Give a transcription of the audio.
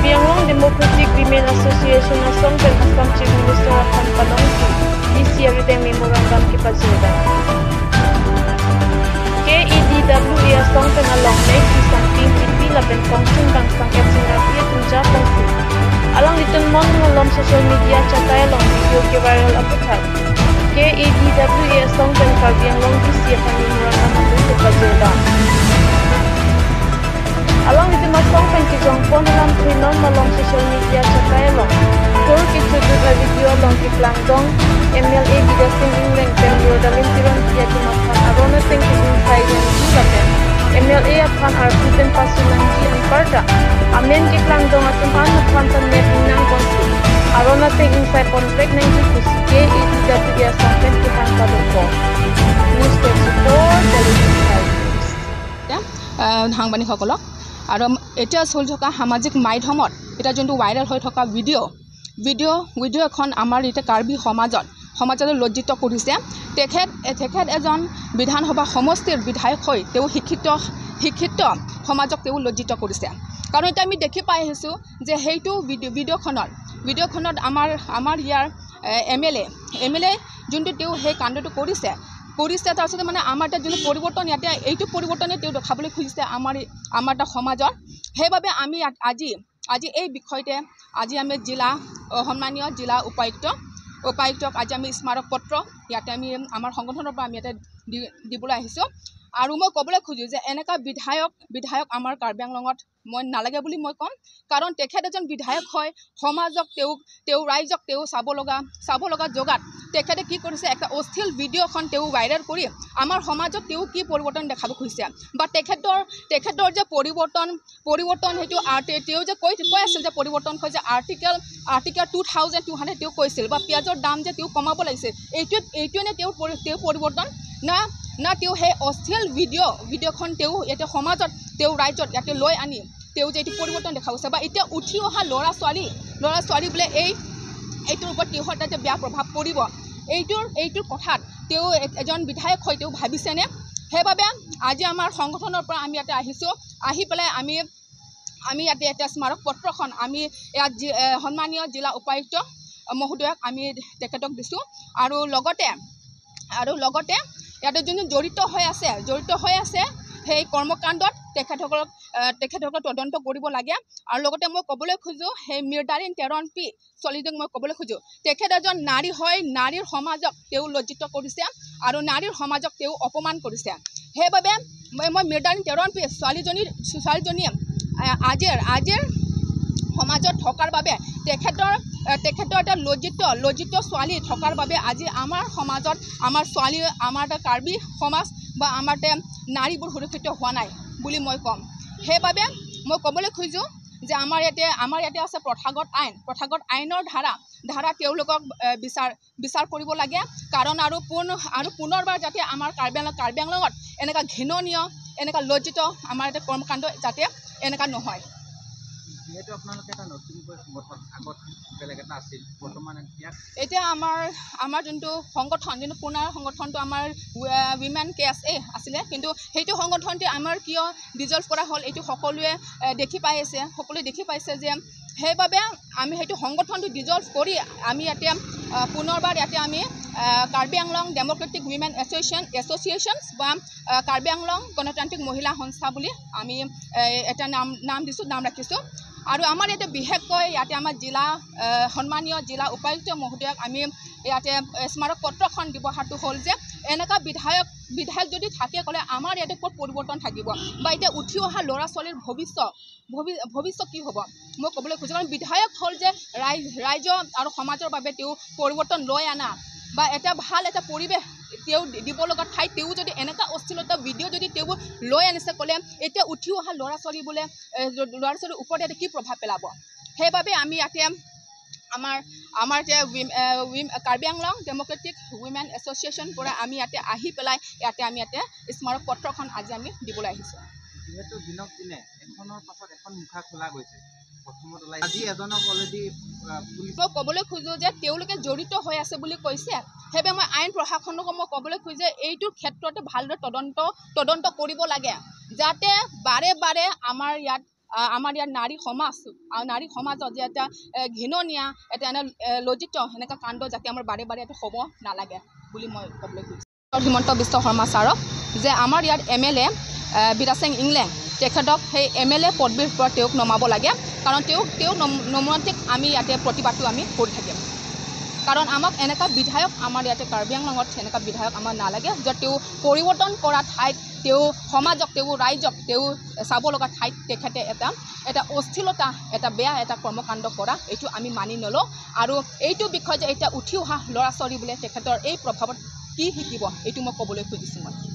Karbi Anglong Democratic Women Association asong pen Assam Chief Minister aphan panong ki DC everything memorandum ki pajeda. KEDWA asong pen along mek ki sangping ki lapen kongsun bang sangket singapi tunja pongsi. Alang litun mon ngalom social media chatai long video ki viral aputhat. KEDWA asong pen Karbi Anglong DC aphan memorandum ki pajeda. Along with the masong pen ki jongpon alam thuinon malong social media chatai long. Tur ki chudut la video long ki plangdong MLA Bida Singh Ingleng pen Rodalin Tiron Kia ki maphan arona teng ki insai yan ji lapen MLA aphan RP pen pasunan ji anparda amen ki plangdong atum an aphan tan net inang konsi arona teng insai pontrek nang ji kusi KEDWA asong pen ki hang padoko. News Desk Report, Television 5 News. সাংবাদিকসকলক আৰু এতিয়া চলি থকা সামাজিক মাধ্যমত এতিয়া যোনটো viral হৈ থকা ভিডিঅ' ভিডিঅ' ভিডিঅ' এখন আমাৰ এতিয়া কাৰ্বি সমাজত লজ্জিত কৰিছে। তেখেত এজন বিধানসভা সমষ্টিৰ বিধায়ক হৈ তেওঁ শিক্ষিত সমাজক তেওঁ লজ্জিত কৰিছে। কাৰণ এতিয়া আমি দেখি পাই আহিছোঁ যে সেইটো ভিডিঅ'খনত আমাৰ ইয়াৰ এম এল এ যোনটো তেওঁ সেই কাণ্ডটো কৰিছে, তাৰপিছতে মানে আমাৰ তাত যোনটো পৰিৱৰ্তন ইয়াতে এইটো পৰিৱৰ্তনে তেওঁ দেখাবলৈ খুজিছে আমাৰ এটা সমাজত। সেইবাবে আমি আজি এই বিষয়তে আজি আমি সন্মানীয় জিলা উপায়ুক্তক আজি আমি স্মাৰক পত্ৰ ইয়াতে আমি আমাৰ সংগঠনৰ পৰা আমি ইয়াতে দিবলৈ আহিছোঁ। আৰু মই ক'বলৈ খোজোঁ যে এনেকুৱা বিধায়ক আমাৰ কাৰ্বি আংলঙত মই নালাগে বুলি মই ক'ম। কাৰণ তেখেত এজন বিধায়ক হয়, সমাজক তেওঁ ৰাইজক তেওঁ চাব লগা জেগাত তেখেতে কি কৰিছে, এটা অশ্লীল ভিডিঅ'খন তেওঁ ভাইৰেল কৰি আমাৰ সমাজত তেওঁ কি পৰিৱৰ্তন দেখাব খুজিছে বা তেখেতৰ যে পৰিৱৰ্তন সেইটো তেওঁ যে কৈ আছিল যে পৰিৱৰ্তন হয় যে আৰ্টিকেল 2200 তেওঁ কৈছিল বা পিঁয়াজৰ দাম যে তেওঁ কমাব লাগিছিল, এইটোৱে নে তেওঁ পৰিৱৰ্তন না তেওঁ সেই অশ্লীল ভিডিঅ'খন তেওঁ ইয়াতে সমাজত তেওঁ ৰাজ্যত ইয়াতে লৈ আনি তেওঁ যে এইটো পৰিৱৰ্তন দেখা গৈছে বা এতিয়া উঠি অহা ল'ৰা ছোৱালী বোলে এইটোৰ ওপৰত কিহৰ এটা যে বেয়া প্ৰভাৱ পৰিব, এইটোৰ কথাত তেওঁ এজন বিধায়ক হৈ তেওঁ ভাবিছেনে? সেইবাবে আজি আমাৰ সংগঠনৰ পৰা আমি ইয়াতে আহিছোঁ। আহি পেলাই আমি ইয়াতে এটা স্মাৰক পত্ৰখন আমি ইয়াত সন্মানীয় জিলা উপায়ুক্ত মহোদয়ক আমি তেখেতক দিছোঁ। আৰু লগতে ইয়াতে যোন জড়িত হৈ আছে সেই কৰ্মকাণ্ডত তেখেতসকলক তদন্ত কৰিব লাগে। আৰু লগতে মই ক'বলৈ খোজোঁ সেই মিৰ্দাৰিন টেৰণ পি ছোৱালীজনীক মই ক'বলৈ খোজোঁ, তেখেত এজন নাৰী হয়, নাৰীৰ সমাজক তেওঁ লজ্জিত কৰিছে আৰু নাৰীৰ সমাজক তেওঁ অপমান কৰিছে। সেইবাবে মই মিৰ্দাৰিন টেৰণ পি ছোৱালীজনীয়ে আজিৰ সমাজত থকাৰ বাবে তেখেতৰ এটা লজ্জিত ছোৱালী থকাৰ বাবে আজি আমাৰ সমাজত আমাৰ ছোৱালী আমাৰ এটা কাৰ্বি সমাজ বা আমাৰ নাৰীবোৰ সুৰক্ষিত হোৱা নাই বুলি মই ক'ম। সেইবাবে মই ক'বলৈ খোজোঁ যে আমাৰ ইয়াতে আছে প্ৰথাগত আইনৰ ধাৰা তেওঁলোকক বিচাৰ কৰিব লাগে। কাৰণ আৰু পুনৰবাৰ যাতে আমাৰ কাৰ্বি আংলঙত এনেকুৱা ঘৃণনীয় এনেকুৱা লজ্জিত আমাৰ ইয়াতে কৰ্মকাণ্ড যাতে এনেকুৱা নহয়। এতিয়া আমাৰ যোনটো সংগঠন, যোনটো পুনৰ সংগঠনটো আমাৰ উইমেন KSA আছিলে, কিন্তু সেইটো সংগঠনটো আমাৰ কিয় ডিজলভ কৰা হ'ল এইটো সকলোৱে দেখি পাইছে যে সেইবাবে আমি সেইটো সংগঠনটো ডিজলভ কৰি আমি ইয়াতে পুনৰবাৰ ইয়াতে আমি Karbi Anglong democratic women associations বা কাৰ্বি আংলং গণতান্ত্ৰিক মহিলা সংস্থা বুলি আমি এটা নাম দিছোঁ, নাম ৰাখিছোঁ। আৰু আমাৰ ইয়াতে বিশেষকৈ ইয়াতে আমাৰ সন্মানীয় জিলা উপায়ুক্ত মহোদয়ক আমি ইয়াতে স্মাৰক পত্ৰখন ব্যৱহাৰটো হ'ল যে এনেকুৱা বিধায়ক যদি থাকে ক'লে আমাৰ ইয়াতে ক'ত পৰিৱৰ্তন থাকিব বা এতিয়া উঠি অহা ল'ৰা ছোৱালীৰ ভৱিষ্যত কি হ'ব মই ক'বলৈ খোজোঁ। কাৰণ বিধায়ক হ'ল যে ৰাইজ আৰু সমাজৰ বাবে তেওঁ পৰিৱৰ্তন লৈ আনা বা এটা ভাল এটা পৰিৱেশ তেওঁ দিব লগা ঠাইত তেওঁ যদি এনেকুৱা অশ্লীলতা ভিডিঅ' যদি তেওঁ লৈ আনিছে ক'লে এতিয়া উঠি অহা ল'ৰা ছোৱালীৰ ওপৰত ইয়াতে কি প্ৰভাৱ পেলাব। সেইবাবে আমি ইয়াতে আমাৰ এতিয়া Karbi Anglong Democratic women association পৰা আমি ইয়াতে আহি পেলাই ইয়াতে আমি ইয়াতে স্মাৰক পত্ৰখন আজি আমি দিবলৈ আহিছোঁ। যিহেতু দিনক দিনে এখনৰ পাছত এখন মুখা খোলা গৈছে, আজি এজনক অলৰেডি মই ক'বলৈ খোজোঁ যে তেওঁলোকে জড়িত হৈ আছে বুলি কৈছে। সেইবাবে মই আইন প্ৰশাসনকো মই ক'বলৈ খোজোঁ যে এইটোৰ ক্ষেত্ৰতে ভালদৰে তদন্ত কৰিব লাগে, যাতে বাৰে বাৰে আমাৰ ইয়াত আমাৰ ইয়াত নাৰী সমাজ আৰু নাৰী সমাজত যে এটা ঘৃণনীয়া এটা এনে লজ্জিত সেনেকুৱা কাণ্ড যাতে আমাৰ বাৰে বাৰে এইটো হ'ব নালাগে বুলি মই ক'বলৈ খুজিছোঁ হিমন্ত বিশ্ব শৰ্মা ছাৰক যে আমাৰ ইয়াত MLA Bidasing Engleng তেখেতক সেই MLA পদবীৰ পৰা তেওঁক নমাব লাগে, কাৰণ তেওঁ নমোৱান্তিক আমি ইয়াতে প্ৰতিবাদটো আমি কৰি থাকিম। কাৰণ আমাক এনেকুৱা বিধায়ক আমাৰ ইয়াতে কাৰ্বি আংলঙত সেনেকুৱা বিধায়ক আমাক নালাগে, য'ত তেওঁ পৰিৱৰ্তন কৰা ঠাইত তেওঁ সমাজক তেওঁ ৰাইজক তেওঁ চাব লগা ঠাইত তেখেতে এটা এটা অস্থিৰতা এটা বেয়া এটা কৰ্মকাণ্ড কৰা এইটো আমি মানি নলওঁ। আৰু এইটো বিষয় যে এতিয়া উঠি অহা ল'ৰা ছোৱালীবোৰে তেখেতৰ এই প্ৰভাৱত কি শিকিব এইটো মই ক'বলৈ খুজিছোঁ মই।